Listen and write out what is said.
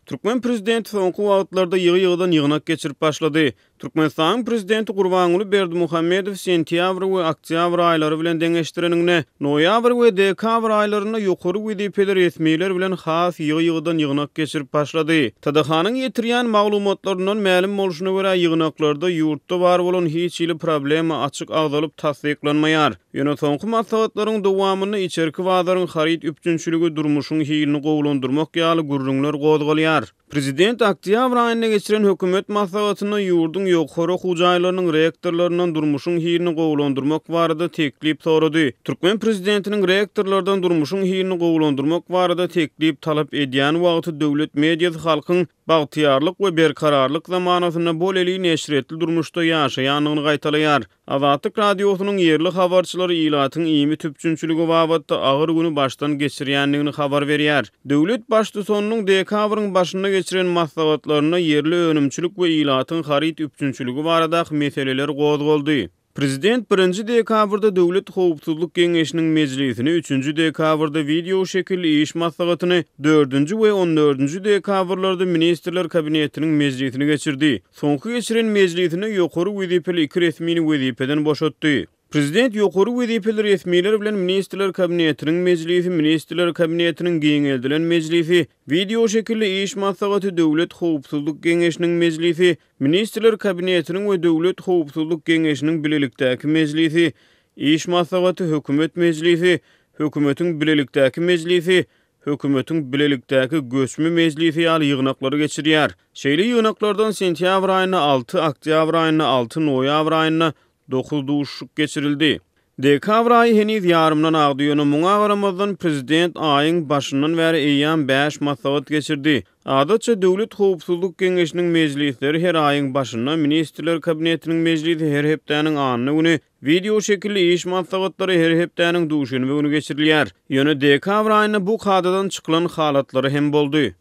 Türkmen prezidenti soňky wagtlarda ýygy-ýygydan ýygnak geçirip başlady. Türkmenistanyň prezidenti Gurbanguly Berdimuhamedow sentýabr we oktýabr aýlary bilen deňeşdireniňde, noýabr we dekabr aýlarynda ýokary wezipeli resmiler bilen has ýygy-ýygydan ýygnak geçirip başlady. TDH-nyň ýetirýän maglumatlaryndan mälim bolşuna görä, ýygnaklarda ýurtda bar bolan hiç hili problema açyk agzalyp tassyklanmaýar. Ýöne soňky maslahatlaryň dowamynda içerki bazaryň haryt üpjünçiligi, durmuşyň hilini gowulandyrmak ýaly gürrüňler gozgalýar. Prezident oktýabr aýynda geçiren hökümet maslahatynda ýurduň ýokary okuw jaýlarynyň rektorlaryndan durmuşyň hilini gowulandyrmak barada teklip sorady. Türkmen prezidentiniň rektorlardan durmuşyň hilini gowulandyrmak barada teklip talap edýän wagty döwlet mediasy halkyň bagtyýarlyk we berkararlyk zamanasynda bolelin eşretli durmuşda ýaşaýandygyny gaýtalaýar. Azatlyk Radiosynyň ýerli habarçylary ilatyň iýmit üpjünçiligi babatda agyr güni başdan geçirýändigini habar berýär. Döwlet Baştutanynyň dekabryň başynda geçiren maslahatlarynda ýerli önümçilik we ilatyň haryt üpjünçiligi baradaky meseleler gozgaldy. Prezident birinji dekabrda Döwlet howpsuzlyk geňeşiniň mejlisini, üçünji dekabrda wideo şekilli iş maslahatyny, dördünji we on dördünji dekabrlarda Ministrler Kabinetiniň mejlisini geçirdi. Soňky geçiren mejlisinde ýokary wezipeli iki resmini wezipeden boşatdy. Prezident ýokary wezipeli resmiler bilen Ministrler Kabinetiniň mejlisi, Ministrler Kabinetiniň giňeldilen mejlisi, wideo şekilli iş maslahaty, Döwlet howpsuzlyk geňeşiniň mejlisi, Ministrler Kabinetiniň we Döwlet howpsuzlyk geňeşiniň bilelikdäki mejlisi, iş maslahaty, Hökümet mejlisi, Hökümetiň bilelikdäki mejlisi, Hökümetiň bilelikdäki göçme mejlisi ýaly ýygnaklary geçirýär. Şeýle ýygnaklardan sentýabr aýynda alty, oktýabr aýynda alty, noýabr aýynda dokuz duşuşyk geçirildi. Dekabr aýy heniz ýarymdan agdy, ýöne muňa garamazdan prezident aýyň başyndan bäri eýýäm bäş maslahat geçirdi. Adatça Döwlet howpsuzlyk geňeşiniň mejlisleri her aýyň başynda, Ministrler Kabinetiniň mejlisi her hepdäniň anna güni, Wideo şekilli iş maslahatlary her hepdäniň duşenbe güni geçirilýär. Ýöne dekabr aýynda bu kadadan çykylan halatlary hem boldy.